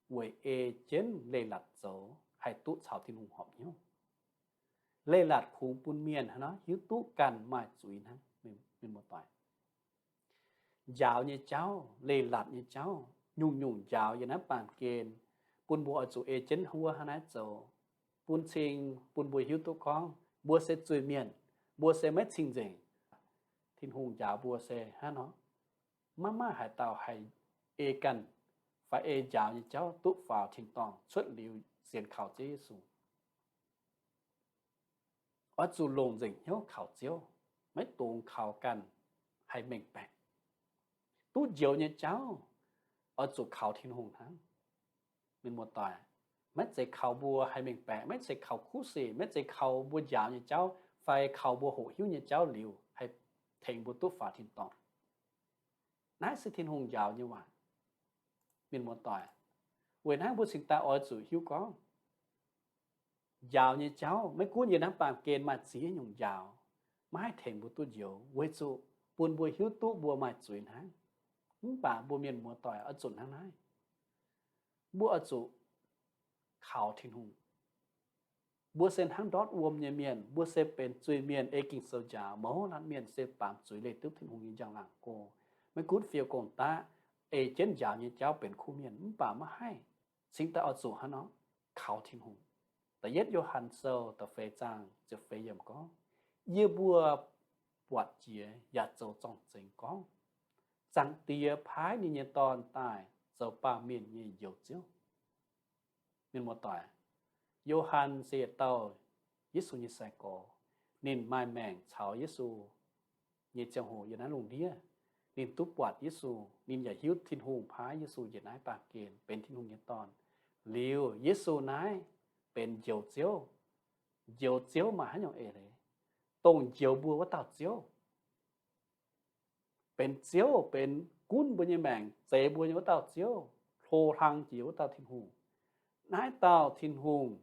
weic ei jienv leiz-latc zoux haih duqv caux Tin-Hungh horpc hnyouv. Leiz-latc kungx bun mienh hnangv nor hiuv duqv ganh maaih zuiz hnangv, mienh muoz-doic. Njaaux nyei jauv, leiz-latc nyei jauv, nyungc-nyungc njaaux yiem naaiv baamh gen, bun mbuo oix zuqc ei jienv wuov hnangv naaiv zoux, bun cing, bun mbuo hiuv duqv gorngv mbuo se zuiz-mienh, mbuo se maiv cing-nzengc. Tin-Hungh njaaux mbuo se hnangv nor, maiv maaih haaix dauh haih ei ganh fai ei njaaux nyei jauv duqv faaux tin-dorngh cuotv liuz sienx kaux Ziouv Yesu. Oix zuqc longc nzengc hnyouv kaux Ziouv, maiv dungx kaux ganh haih mengh baeqc. Duqv njoux nyei jauv oix zuqc kaux Tin-Hungh hnangv. Mienh muoz-doic, maiv zeiz kaux mbuo haih mengh baeqc, maiv zeiz kaux kuv sic, maiv zeiz kaux mbuo njaaux nyei jauv fai kaux mbuo hoqc hiuv nyei jauv liuz haih tengx mbuo duqv faaux tin-dorngh. Naaiv se Tin-Hungh njaaux nyei waac. Mienh muoz-doic, weic naaiv mbuo cingx daaih oix zuqc hiuv gorngv, njaaux nyei jauv maiv gunv yiem naaiv baamh gen maaih ziex nyungc njaaux, maiv haih tengx mbuo duqv njoux, weic zuqc bun mbuo hiuv duqv mbuo maaih zuiz hnangv. Mv baac mbuo mienh muoz-doic oix zuqc hnangv naaiv. Mbuo oix zuqc kaux Tin-Hungh. Mbuo se hnangv ndortv wuom nyei mienh, mbuo se benx zuiz-mienh ei Ging-Sou njaaux. Mouz laanh mienh se baamz zuiz leih duqv Tin-Hungh nyei njang-laangc go, maiv gunv fiou gong-daqv, ei jienv njaaux nyei jauv benx kuv mienh, mv baac maiv haih. Cingx daaih oix zuqc hnangv nor kaux Tin-Hungh. Da'yietv Yo^han Sou da'feix zaang ziepc feix yiemc gorngv, yie mbuo buatc jiex yaac zoux zorng-zengx gorngv, Zaangc Diex paaiv ninh nyei Dorn daaih zoux baamh mienh nyei Njoux Ziouv. Mienh muoz-doic, Yo^han se yietc dauh Yesu nyei sai-gorx. Ninh maaih maengc caux Yesu nyei ziangh hoc yiem naaiv lungh ndiev, ninh duqv buatc Yesu. Ninh yaac hiuv Tin-Hungh paaiv Yesu njiec naaiv baamh gen benx Tin-Hungh nyei Dorn. Liuz Yesu naaiv benx Njoux Ziouv. Njoux Ziouv maaih haaix nyungc eix leiz? Dongh njoux mbuo wuov dauh Ziouv. Benx Ziouv, benx gunv mbuo nyei maengc, zeix mbuo nyei wuov dauh Ziouv, hlo hlang jiex wuov dauh Tin-Hungh. Naaiv dauh Tin-Hungh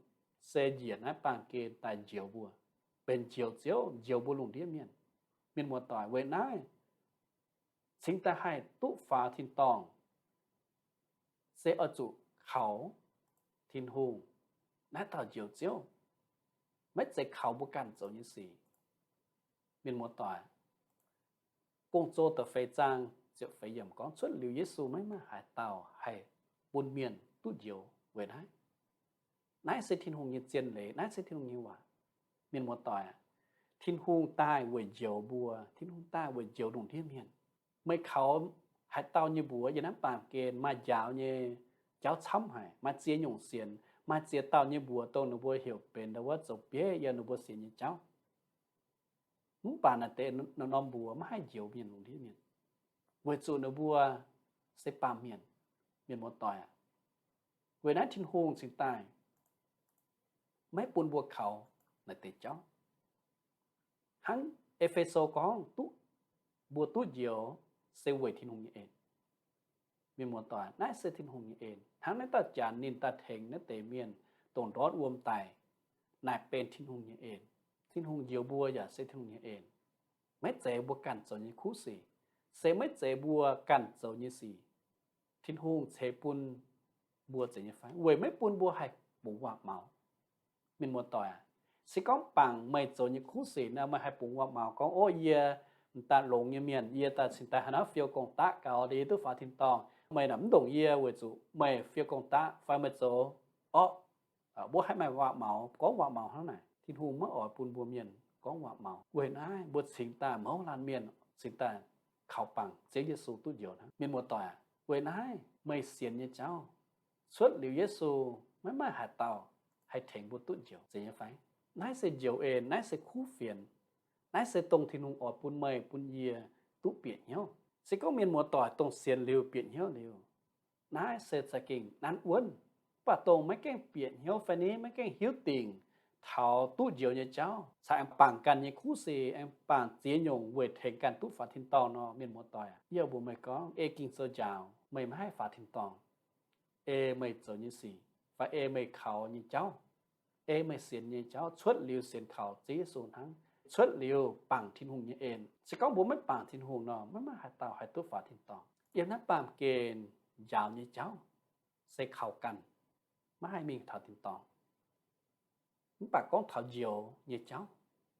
se njiec naaiv baamh gen daaih njoux mbuo, benx Njoux Ziouv, njoux mbuo lungh ndiev mienh. Mienh muoz-doic, weic naaiv cingx daaih haih duqv faaux tin-dorngh se oix zuqc kaux Tin-Hungh, naaiv dauh Njoux Ziouv, maiv zeiz kaux mbuo ganh zoux nyei sic. Mienh muoz-doic, Gong-Zoh da'feix zaang ziepc feix yiemc gorngv, cuotv liuz Yesu maiv maaih haaix dauh haih bun mienh duqv njoux weic naaiv. Naaiv se Tin-Hungh nyei zien leiz, naaiv se Tin-Hungh nyei waac. Mienh muoz-doic, Tin-Hungh daaih weic njoux mbuo, Tin-Hungh daaih weic njoux lungh ndiev mienh. Meih kaux haaix dauh nyei mbuox yiem naaiv baamh gen maaih njaaux nyei jauv camv haic, maaih ziex nyungc sienx, maaih ziex dauh nyei mbuox dongh ninh mbuo heuc benx ndau wuov zoux bieiv yiem ninh mbuo sienx nyei jauv. Mv baac naaiv deix norm mbuox maiv haih njoux mienh lungh ndiev mienh, weic zuqc ninh mbuo se baamh mienh. Mienh muoz-doic aac, weic naaiv Tin-Hungh cingx daaih maiv bun mbuo kaux naaiv deix jauv. Hnangv E^fe^so gorngv duqv, mbuo duqv njoux se weic Tin-Hungh nyei en. Mienh muoz-doic, naaiv se Tin-Hungh nyei en. Hnangv naaiv dauh Janx ninh daaih tengx naaiv deix mienh dongh ndortv wuom daic, naaic benx Tin-Hungh nyei en. Tin-Hungh njoux mbuo yaac se Tin-Hungh nyei en. Maiv zeiz mbuo ganh zoux nyei kuv sic, se maiv zeiz mbuo ganh zoux nyei sic, Tin-Hungh ceix bun mbuo zeiz nyei fai? Weic maiv bun mbuo haih bungx waac-maux. Mienh muoz-doic aac, se gorngv bangc meih zoux nyei kuv sic nor, meih haih bungx waac-maux gorngv, ov, yie m'daaih longx nyei mienh, yie daaih cingx daaih haaix nor fiou gong-daqv gaux, yie duqv faaux tin-dorngh. Meih naaic mv ndongc yie weic zuqc meih fiou gong-daqv fai meih zoux orqv, mbuo haih maaih waac-maux, gorngv waac-maux hnangv naaic. Tin-Hungh maiv oix bun mbuo mienh gorngv waac-maux. Weic naaiv mbuo cingx daaih mouz laanh mienh cingx daaih kaux bangc Ziouv Yesu duqv njoux hnangv. Mienh muoz-doic aac, weic naaiv meih sienx nyei jauv cuotv liuz Yesu maiv maaih haaix dauh haih tengx mbuo duqv njoux, zeiz nyei fai? Naaiv se njoux en, naaiv se kuv fienx. Naaiv se dongh Tin-Hungh oix bun meih bun yie duqv bieqc hnyouv. Se gorngv mienh muoz-doic dongh sienx liuz bieqc hnyouv liuz, naaiv se za'gengh nanv wuonv. Mv baac dongh maiv gaengh bieqc hnyouv fai ni maiv gaengh hiuv dingc taux duqv njoux nyei jauv, caux aengx bangc ganh nyei kuv sic, aengx bangc ziex nyungc weic tengx ganh duqv faaux tin-dorngh nor, mienh muoz-doic aac, yie mbuox meih gorngv, ei Ging-Sou njaaux, meih maiv haih faaux tin-dorngh. Ei meih zoux nyei sic fai ei meih kaux nyei jauv, ei meih sienx nyei jauv cuotv liuz sienx kaux Ziouv Yesu hnangv, cuotv liuz bangc Tin-Hungh nyei en. Se gorngv mbuo maiv bangc Tin-Hungh nor, maiv maaih haaix dauh haih duqv faaux tin-dorngh. Yiem naaiv baamh gen njaaux nyei jauv se kaux ganh, maiv haih mingh taux tin-dorngh. Mv baac gorngv taux njoux nyei jauv,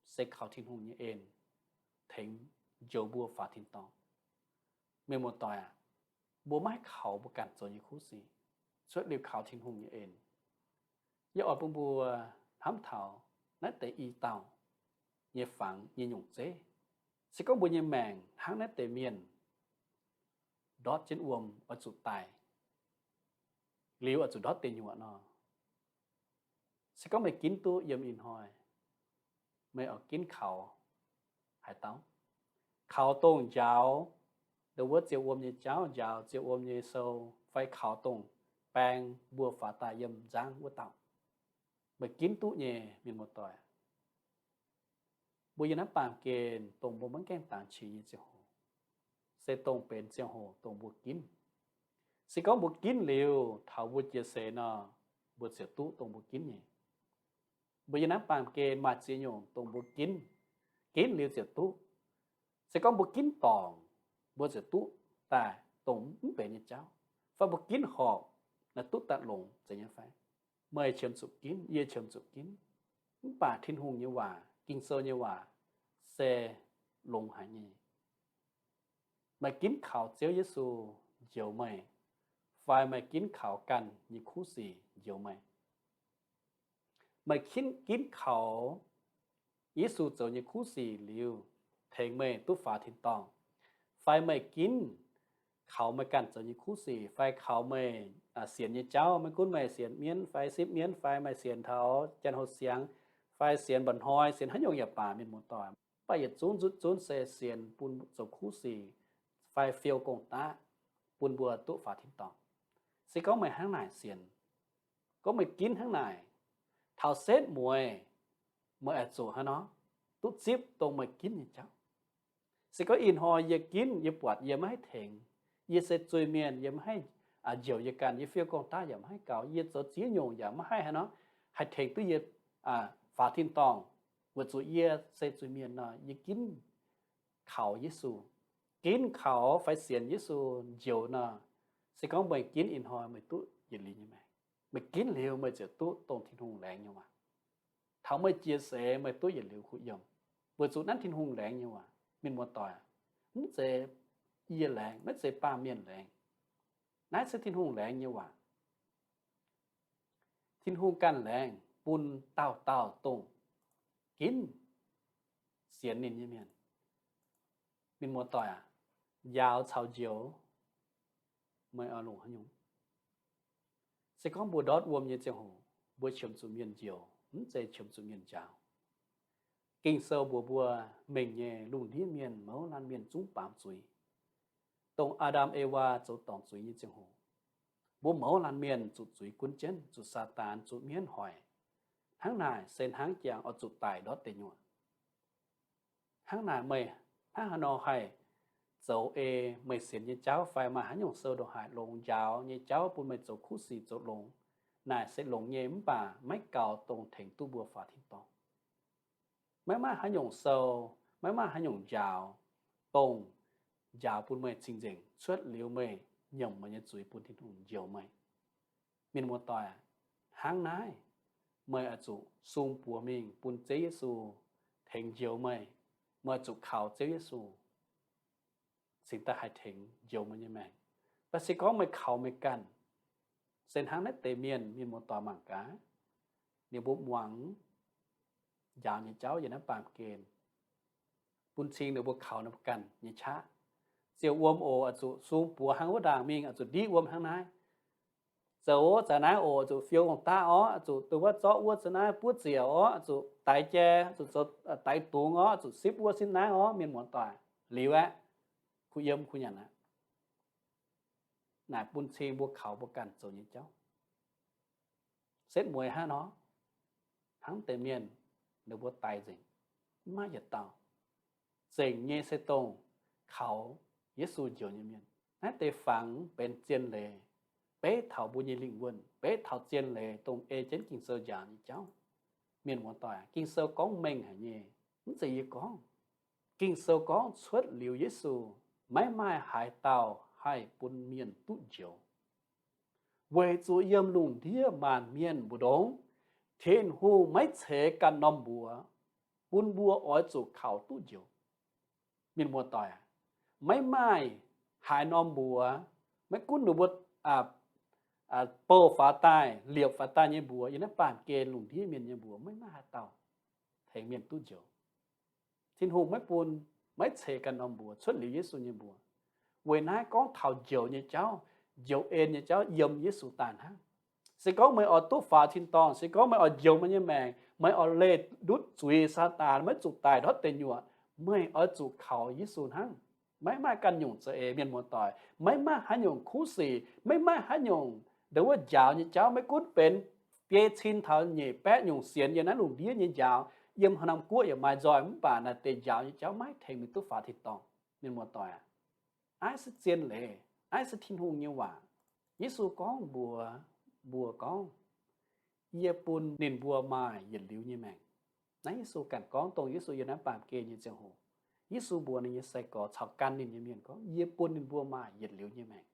se kaux Tin-Hungh nyei en tengx njoux mbuo faaux tin-dorngh. Mienh muoz-doic aac, mbuo maiv haih kaux mbuo ganh zoux nyei kuv sic, cuotv liuz kaux Tin-Hungh nyei en. Yie oix bun mbuo hnamv taux naaiv deix i dauh nyei fangx nyei nyungc zeiv. Se gorngv mbuo nyei maengc hnangv naaiv deix mienh ndortv jienv wuom oix zuqc daic, liuz oix zuqc ndortv deic nyuoqc nor, se gorngv meih ginv duqv yiem ih hnoi, meih oix ginv kaux haaix dauh? Kaux dongh njaaux ndau wuov ziouh wuom nyei jauv, njaaux ziouh wuom nyei sou, fai kaux dongh baeng mbuo faaux daaih yiem nzangv wuov dauh? Meih ginv duqv nyei, mienh muoz-doic. Mbuo yiem naaiv baamh gen dongh mbuo maiv gaengh dangx qiex nyei ziangh hoc, se dongh benx ziangh hoc dongh mbuo ginv. Se gorngv mbuo ginv liuz taux mbuo jiex seix nor, mbuo ziouc duqv dongh mbuo ginv nyei. Mbuo yiem naaiv baamh gen maaih ziex nyungc dongh mbuo ginv, ginv liuz ziouc duqv. Se gorngv mbuo ginv dorngc, mbuo ziouc duqv daaih dongh mv benx nyei jauv, fai mbuo ginv horpc naaiv duqv daaih longx zeiz nyei fai? Meih qiemx zuqc ginv, yie qiemx zuqc ginv. Mv baac Tin-Hungh nyei waac, Ging-Sou nyei waac se longx haic nyei. Meih ginv kaux Ziouv Yesu njoux meih, fai meih ginv kaux ganh nyei kuv sic njoux meih? Meih ginv, ginv kaux Yesu zoux nyei kuv sic liuz tengx meih duqv faaux tin-dorngh, fai meih ginv kaux meih ganh zoux nyei kuv sic, fai kaux meih sienx nyei jauv, maiv gunv meih sienx mienv fai sipv mienv, fai meih sienx taux janx-houx siangx, fai sienx mba'hnoi, sienx haaix nyungc yaac baac, mienh muoz-doic, mv baac yietc zungv nzutv zunv se sienx bun zoux kuv sic fai fiou gong-daqv bun mbuo duqv faaux tin-dorngh. Se gorngv meih hnangv naaic sienx, gorngv meih ginv hnangv naaic, taux setv mueiz meih oix zuqc haaix nor duqv zipv dongh meih ginv nyei jauv. Se gorngv ih hnoi yie ginv, yie buatc yie maiv haih tengx, yie se zuiz-mienh, yie maiv haih njoux yie ganh, yie fiou gong-daqv yaac maiv haih gaux, yie zoux ziex nyungc yaac maiv haih haaix nor haih tengx duqv yie faaux tin-dorngh, weic zuqc yie se zuiz-mienh nor, yie ginv kaux Yesu, ginv kaux fai sienx Yesu njoux nor, se gorngv meih ginv ih hnoi meih duqv yietc liuz nyei maengc. Meih ginv liuz meih ziouc duqv dongh Tin-Hungh laengz nyei waac. Taux meih jiex seix meih duqv yietc liuz kuh yiem, weic zuqc naaiv Tin-Hungh laengz nyei waac. Mienh muoz-doic, mv zeiz yie laengz, maiv zeiz baamh mienh laengz. Naaiv se Tin-Hungh laengz nyei waac. Tin-Hungh ganh laengz bun dauh dauh dongh ginv sienx ninh nyei mienh. Mienh muoz-doic aac, njaaux caux njoux, meih oix longc haaix nyungc? Se gorngv mbuo ndortv wuom nyei ziangh hoc, mbuo qiemx zuqc mienh njoux, mv zeiz qiemx zuqc mienh njaaux. Ging-Sou mbuox mbuo, mengh nyei lungh ndiev mienh mouz laanh mienh zungv baamz zuiz. Dongh Aa^ndam Ewaa zoux dorngc zuiz nyei ziangh hoc, mbuo mouz laanh mienh zuqc zuiz gunv jienv, zuqc Saadaan, zuqc mienv hoic. Hnangv naaic se hnangv jangx oix zuqc daic ndortv deic nyuoqc. Hnangv naaic meih hnangv haaix nor haih zoux ei meih sienx nyei jauv fai maaih haaix nyungc sou ndongc haaix longx njaaux nyei jauv bun meih zoux kuv sic zoux longx, naaic se longx nyei mv baac maiv gaux dongh tengx duqv mbuo faaux tin-dorngh. Maiv maaih haaix nyungc sou, maiv maaih haaix nyungc njaaux, dongh njaaux bun meih cing-nzengc cuotv liuz meih nyiemc meih nyei zuiz bun Tin-Hungh njoux meih. Mienh muoz-doic, hnangv naaiv, meih oix zuqc sung buoz mingh bun Ziouv Yesu tengx njoux meih. Meih oix zuqc kaux Ziouv Yesu cingx daaih haih tengx njoux meih nyei maengc. Mv baac se gorngv meih kaux meih ganh, se hnangv naaiv deix mienh, mienh muoz-doic mangc gaax, ninh mbuo muangx njaaux nyei jauv yiem naaiv baamh gen, bun cing ninh mbuo kaux ninh mbuo ganh nyei qaqv. Ziouc wuom oc, oix zuqc sung buoz hnangv wuov ndaangc mingh, oix zuqc ndiqv wuom hnangv naaiv. Zoux za'naaiv oc, oix zuqc fiou gong-daqv orv, oix zuqc duqv wuov zorqv wuov za'naaiv buov ziec orv, oix zuqc daix jai, oix zuqc zoux daix dungz orv, oix zuqc sipv wuov sipv naaiv orv, mienh muoz-doic, liuz aeqv, kuh yiem kuh nyanc aqv. Naaic bun cing mbuo kaux mbuo ganh zoux nyei jauv. Setv mueiz hnangv nor, hnangv deix mienh ninh mbuo daix nzengc, mv maaih yietc dauh. Zengc nyei se dongh kaux Yesu njoux nyei mienh. Naaiv deix fangx benx zien leiz, beiv taux mbuo nyei lingh wuonh, beiv taux zien leiz dongh ei jienv Ging-Sou njaaux nyei jauv. Mienh muoz-doic, Ging-Sou gorngv mengh haic nyei, mv zeiz yie gorngv. Ging-Sou gorngv cuotv liuz Yesu, maiv maaih haaix dauh haih bun mienh duqv njoux. Weic zuqc yiem lungh ndiev maanc mienh mbu'ndongx, Tin-Hungh maiv ceix ganh norm mbuox bun mbuo oix zuqc kaux duqv njoux. Mienh muoz-doic, maiv maaih haaix norm mbuox, maiv gunv ninh mbuo bouh faaux daaih, liepc faaux daaih nyei mbuox, yiem naaiv baamh gen lungh ndiev mienh nyei mbuox, maiv maaih haaix dauh tengx mienh duqv njoux. Tin-Hungh maiv bun, maiv ceix ganh norm mbuox cuotv liuz Yesu nyei mbuox. Weic naaiv gorngv taux njoux nyei jauv, njoux en nyei jauv yiem Yesu daaih hnangv. Se gorngv meih oix duqv faaux tin-dorngh, se gorngv meih oix njoux meih nyei maengc, meih oix leih ndutv zuiz Saadaan, maiv zuqc daic ndortv deic nyuoqc, meih oix zuqc kaux Yesu hnangv. Maiv maaih ganh nyungc za'eix, mienh muoz-doic. Maiv maaih haaix nyungc kuv sic, maiv maaih haaix nyungc ndau wuov njaaux nyei jauv, maiv gunv benx biei cin taux nyeic baeqv nyungc sienx yiem naaiv lungh ndiev nyei njaaux, yiem haaix norm guoqv yaac maaih nzoih, mv baac naaiv deix njaaux nyei jauv maiv tengx mingh duqv faaux tin-dorngh. Mienh muoz-doic aac, naaiv se zien leiz, naaiv se Tin-Hungh nyei waac. Yesu gorngv mbuox mbuo gorngv, yie bun ninh mbuo maaih yietc liuz nyei maengc. Naaiv Yesu ganh gorngv dongh Yesu yiem naaiv baamh gen nyei ziangh hoc. Yesu mbuox ninh nyei sai-gorx caux gan ninh nyei mienh gorngv, Yie bun ninh mbuo maaih yietc liuz nyei maengc.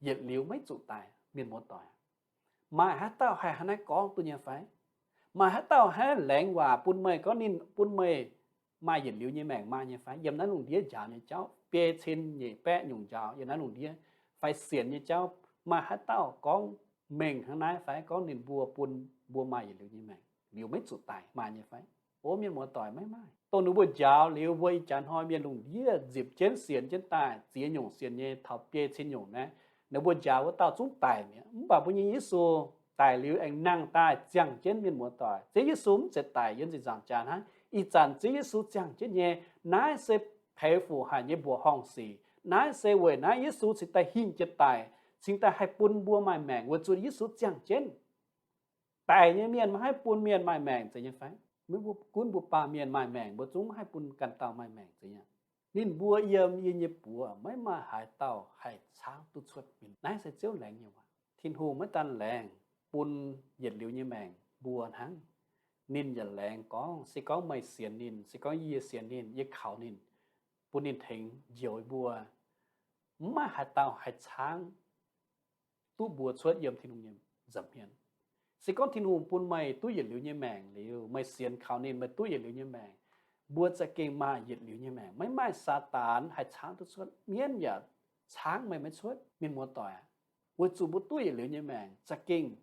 Yietc liuz maiv zuqc daic, mienh muoz-doic. Maaih haaix dauh haih hnangv naaiv gorngv duqv nyei fai? Maaih haaix dauh haih laengz waac bun meih gorngv ninh bun meih maaih yietc liuz nyei maengc maaih nyei fai? Yiem naaiv lungh ndiev njaaux nyei jauv biei cin nyeic baeqv nyungc njaaux yiem naaiv lungh ndiev, fai sienx nyei jauv, maaih haaix dauh gorngv mengh hnangv naaiv fai gorngv ninh mbuo bun mbuo maaih yietc liuz nyei maengc, liuz maiv zuqc daic maaih nyei fai? O mienh muoz-doic, maiv maaih. Dongh ninh mbuo njaaux liuz mbuo ih jaax hnoi mienh lungh ndiev nzipc jienv sienx jienv daaih ziex nyungc sienx nyei taux biei cin nyungc naaiv, ninh mbuo njaaux wuov dauh zungv daic mi'aqv. Mv baac mbuo nyei Yesu daic liuz aengx nangh daaih ziangh jienv, mienh muoz-doic. Ziouv Yesu mv zeiz daic yiem zinh nzaangc jaax hnangv. Ih zanc Ziouv Yesu ziangh jienv nyei, naaiv se peix fu haic nyei mbuoqc horngh sic. Naaiv se weic naaiv Yesu cingx daaih hingh jienv daic, cingx daaih haih bun mbuo maaih maengc weic zuqc Yesu ziangh jienv. Daic nyei mienh maiv haih bun mienh maaih maengc, zeiz nyei fai? Maiv gunv mbuo baamh mienh maaih maengc, mbuo zungv maiv haih bun ganh dauh maaih maengc, zeiz nyei. Ninh mbuo yiem yie nyei buoz maiv maaih haaix dauh haih caangv duqv cuotv. Naaiv se Ziouv laengz nyei waac. Tin-Hungh maiv daan laengz bun yietc liuz nyei maengc mbuo hnangv. Ninh yaac laengz gorngv, se gorngv meih sienx ninh, se gorngv yie sienx ninh, yie kaux ninh, bun ninh tengx njoux mbuo, mv maaih haaix dauh haih caangv duqv mbuo cuotv yiem Tin-Hungh nyei nza'hmien. Se gorngv Tin-Hungh bun meih duqv yietc liuz nyei maengc liuz, meih sienx kaux ninh, meih duqv yietc liuz nyei maengc, mbuo za'gengh maaih yietc liuz nyei maengc. Maiv maaih Saadaan haih caangv duqv cuotv. Mienv yaac caangv meih maiv cuotv, mienh muoz-doic aac. Weic zuqc mbuo duqv yietc liuz nyei maengc za'gengh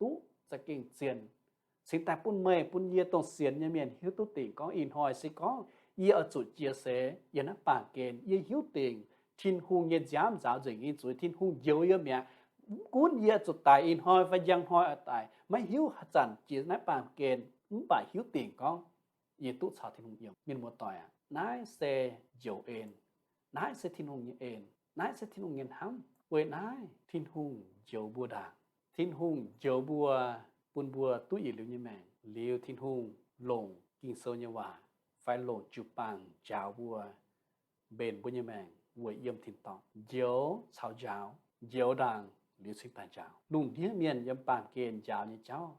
duqv, za'gengh zien, cingx daaih bun meih bun yie dongh sienx nyei mienh hiuv duqv dingc gorngv ih hnoi se gorngv yie oix zuqc jiex seix yiem naaiv baamh gen, yie hiuv dingc Tin-Hungh nyei nziaamv nzaaux nzengc nyei zuiz, Tin-Hungh njoux yie mi'aqv. Mv gunv yie zuqc daic ih hnoi fai njang hnoi oix daic, maiv hiuv haaix zanc jiex naaiv baamh gen, mv baac hiuv dingc gorngv yie duqv caux Tin-Hungh yiem. Mienh muoz-doic aac, naaiv se njoux en. Naaiv se Tin-Hungh nyei en. Naaiv se Tin-Hungh nyei hnamv. Weic naaiv Tin-Hungh njoux mbuo ndaangc. Tin-Hungh njoux mbuo, bun mbuo duqv yietc liuz nyei maengc liuz, Tin-Hungh longc Ging-Sou nyei waac fai longc jiu-baang njaaux mbuo, mbenc mbuo nyei maengc weic yiem tin-dorngh. Njoux caux njaaux, njoux ndaangc liuz cingx daaih njaaux. Lungh ndiev mienh yiem baamh gen njaaux nyei jauv,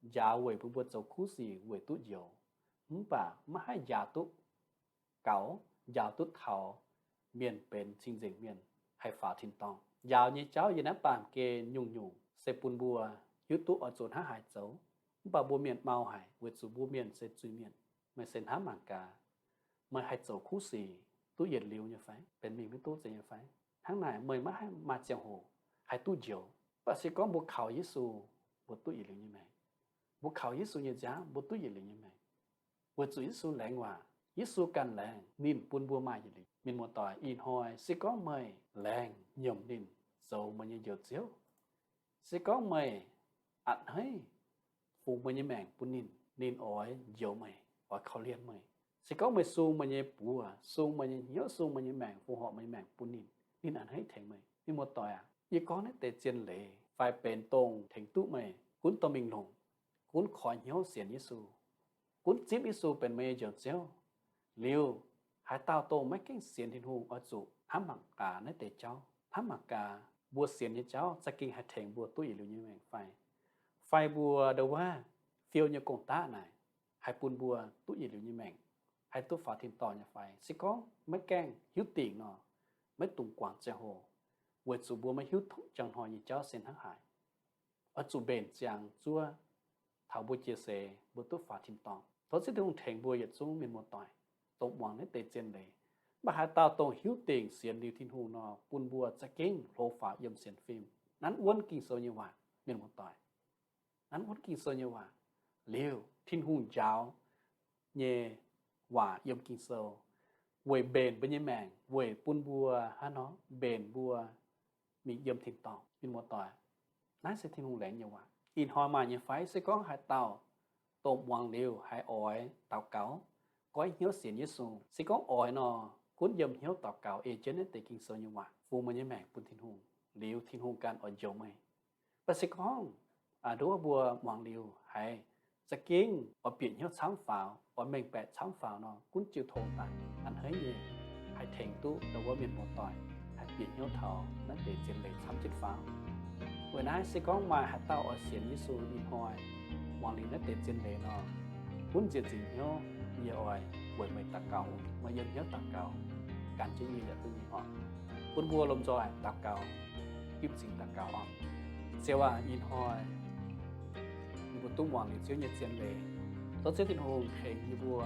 njaaux weic bun mbuo zoux kuv sic weic duqv njoux, mv baac maiv haih njaaux duqv gaux, njaaux duqv taux mienh benx cing-nzengc mienh, haih faaux tin-dorngh. Njaaux nyei jauv yiem naaiv baamh gen nyungc-nyungc se bun mbuo hiuv duqv oix zuqc hnangv haaix zoux. Mv baac mbuo mienh mau haic weic zuqc mbuo mienh se zuiz-mienh. Meih se hnamv mangc gaax, meih haih zoux kuv sic duqv yietc liuz nyei fai? Benx mingh maiv duqv zeiz nyei fai? Hnangv naaic meih maiv haih maaih ziangh hoc haih duqv njoux. Mv baac se gorngv mbuo kaux Yesu, mbuo duqv yietc liuz nyei maengc. Mbuo kaux Yesu nyei nziaamv, mbuo duqv yietc liuz nyei maengc. Weic zuqc Yesu laengz waac, Yesu ganh laengz, ninh bun mbuo maaih yietc liuz. Mienh muoz-doic, ih hnoi se gorngv meih laengz nyiemc ninh zoux meih nyei Njoux Ziouv, se gorngv meih a'hneiv fungx meih nyei maengc bun ninh, ninh oix njoux meih, oix korv-lienh meih. Se gorngv meih sung meih nyei buoz, sung meih nyei hnyouv, sung meih nyei maengc, fongc horc meih nyei maengc bun ninh, ninh a'hneiv tengx meih. Mienh muoz-doic aac, yie gorngv naaiv deix zien leiz fai benx dongh tengx duqv meih gunv dorh mingh longc, gunv koi hnyouv sienx Yesu, gunv zipv Yesu benx meih nyei Njoux Ziouv liuz, haaix dauh dongh maiv gaengh sienx Tin-Hungh oix zuqc hnamv mangc gaax naaiv deix jauv. Hnamv mangc gaax, mbuo sienx nyei jauv za'gengh haih tengx mbuo duqv yietc liuz nyei maengc fai? Fai mbuo ndo wuov fiou nyei gong-daqv naaic haih bun mbuo duqv yietc liuz nyei maengc, haih duqv faaux tin-dorngh nyei fai? Se gorngv maiv gaengh hiuv dingc nor, maiv dungx guangc ziangh hoc, weic zuqc mbuo maiv hiuv duqv njang hnoi nyei jauv se hnangv haaix. Oix zuqc mbenc ziangx zuov taux mbuo jiex seix mbuo duqv faaux tin-dorngh. Tov Ziouv Tin-Hungh tengx mbuo yietc zungv mienh muoz-doic, dongh muangx naaiv deix zien leiz. Mv baac haaix dauh dongh hiuv dingc sienx liuz Tin-Hungh nor, bun mbuo za'gengh hlo faaux yiem sienx fim. Nanv wuonv Ging-Sou nyei waac, mienh muoz-doic. Nanv wuonv Ging-Sou nyei waac liuz, Tin-Hungh njaaux nyei waac yiem Ging-Sou weic mbenc mbuo nyei maengc, weic bun mbuo hnangv nor mbenc mbuo mingh yiem tin-dorngh. Mienh muoz-doic, naaiv se Tin-Hungh laengz nyei waac. Ih hnoi maaih nyei fai? Se gorngv haaix dauh dongh muangx liuz haiz oix daux gaux, goiv hnyouv sienx Yesu, se gorngv oix nor, gunv yiem hnyouv daux gaux ei jienv naaiv deix Ging-Sou nyei waac, fungx meih nyei maengc bun Tin-Hungh, liuz Tin-Hungh ganh oix njoux meih. Mv baac se gorngv ndo wuov mbuo muangx liuz haiz za'gengh oix bieqc hnyouv camv faaux, oix mengh baeqc camv faaux nor, gunv jiu tong daaih, a'hneiv nyei haih tengx duqv ndo wuov mienh muoz-doic haih bieqc hnyouv taux naaiv deix zien leiz camv jienv faaux. Weic naaiv se gorngv maaih haaix dauh oix sienx Yesu ih hnoi, muangx liuz naaiv deix zien leiz nor, gunv nzieqc nzingc hnyouv, yie oix weic meih daux gaux, meih yiem hnyouv daux gaux, gan jienv nyei yaac duqv nyei oc. Bun mbuo lomh nzoih daux gaux, gipv zingx daux gaux oc. Ziouv aac, ih hnoi yie mbuo duqv muangx liuz Ziouv nyei zien leiz. Tov Ziouv Tin-Hungh tengx yie mbuo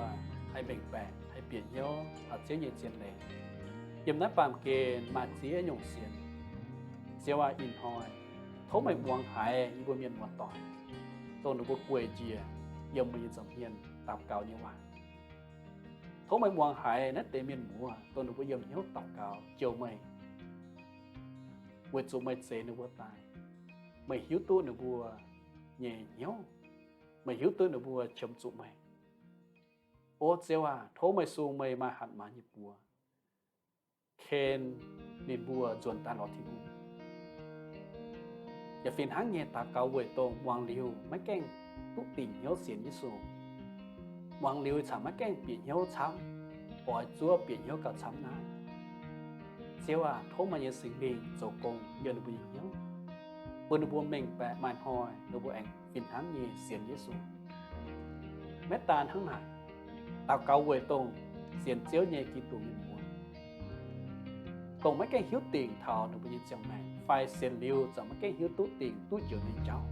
haih mengh baeqc, haih bieqc hnyouv taux Ziouv nyei zien leiz. Yiem naaiv baamh gen maaih ziex nyungc sienx. Ziouv aac, ih hnoi tov meih muangx haiz yie mbuo mienh muoz-doic, dongh ninh mbuo gueic njiec yiem meih nyei nza'hmien daux gaux nyei waac. Tov meih muangx haiz naaiv deix mienh muoz, dongh ninh mbuo yiem hnyouv daux gaux jouh meih, weic zuqc meih zeix ninh mbuo daaih. Meih hiuv duqv ninh mbuo nyei hnyouv. Meih hiuv duqv ninh mbuo qiemx zuqc meih. O Ziouv aac, tov meih sung meih maaih hatc maaz nyei buoz ken ninh mbuo nzuonx daaih lorz Tin-Hungh. Yaac fih hnangv nyei daux gaux weic dongh muangx liuz maiv gaengh duqv dingc hnyouv sienx Yesu, muangx liuz caux maiv gaengh bieqc hnyouv camv, oix zuov bieqc hnyouv gauh camv naaiv. Ziouv aac, tov meih nyei Singx Lingh zoux gong yiem ninh mbuo nyei hnyouv, bun ninh mbuo mengh baeqc maaih hnoi ninh mbuo aengx fih hnangv nyei sienx Yesu. Maiv daan hnangv naaic, daux gaux weic dongh sienx Ziouv nyei Giduc mienh muoz, dongh maiv gaengh hiuv dingc taux ninh mbuo nyei ziangh maengc fai sienx liuz za'gengh maiv gaengh hiuv duqv dingc duqv njoux nyei jauv.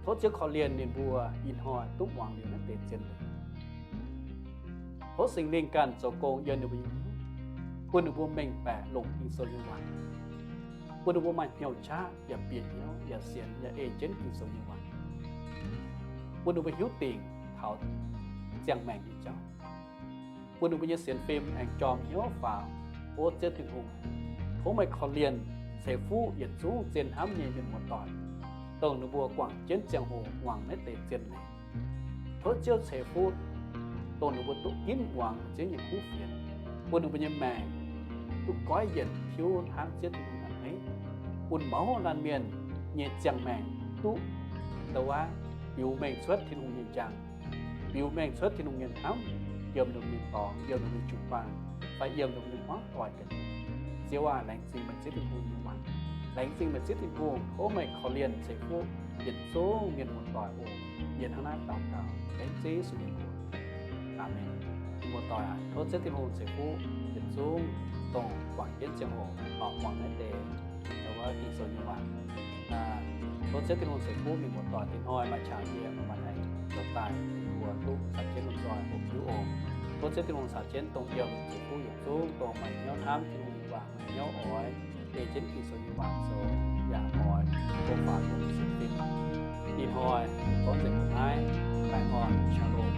Tov Ziouv korv-lienh ninh mbuo ih hnoi duqv muangx liuz naaiv deix zien leiz. Tov Singx Lingh ganh zoux gong yiem ninh mbuo nyei hnyouv, bun ninh mbuo mengh baeqc longc Ging-Sou nyei waac, bun ninh mbuo maaih hnyouv qaqv yaac bieqc hnyouv yaac sienx yaac ei jienv Ging-Sou nyei waac, bun ninh mbuo hiuv dingc taux ziangh maengc nyei jauv, bun ninh mbuo nyei sienx fim aengx jorm hnyouv faaux. O Ziouv Tin-Hungh, tov meih korv-lienh ceix fuqv yietc zungv zien hnamv nyei mienh muoz-doic, dongh ninh mbuo guangc jienv ziangh hoc muangx naaiv deix zien leiz. Tov Ziouv ceix fuqv dongh ninh mbuo duqv ginv muangx Ziouv nyei kuv fienx, bun ninh mbuo nyei maengc duqv goiv yienc tiuv hnangv Ziouv Tin-Hungh a'hneiv, bun mouz laanh mienh nyei ziangh maengc duqv douc waac biux mengh cuotv Tin-Hungh nyei njang, biux mengh cuotv Tin-Hungh nyei hnamv yiem ninh mbuo nyei dorngx, yiem ninh mbuo nyei jiu-baang, fai yiem ninh mbuo nyei hmuangv doic ga'naaiv. Ziouv aac, laengz zingh meih Ziouv Tin-Hungh nyei waac. Laengz zingh meih Ziouv Tin-Hungh, tov meih korv-lienh ceix fuqv yietc zungv mienh muoz-doic oc. Yie hnangv naaiv daux gaux dengv Ziouv Yesu nyei mbuox. Aamen. Mienh muoz-doic aac, tov Ziouv Tin-Hungh ceix fuqv yietc zungv dongh guangc jienv ziangh hoc muangx naaiv deix Ging-Sou nyei waac. Tov Ziouv Tin-Hungh ceix fuqv mienh muoz-doic ih hnoi maaih qangx yie maaih maengc zoux daaih, mbuo duqv caux jienv lomh nzoih hoqc hiuv oc. Tov Ziouv Tin-Hungh caux jienv dongh yiem ceix fuqv yietc zungv dongh maaih hnyouv hnamv Tin-Hungh nyei waac, maaih hnyouv oix ei jienv Ging-Sou nyei waac zoux, yaac oix go faaux yiem sienx fim. Ih hnoi gorngv nzengc mbuo naaiv, baengh orn, shalom.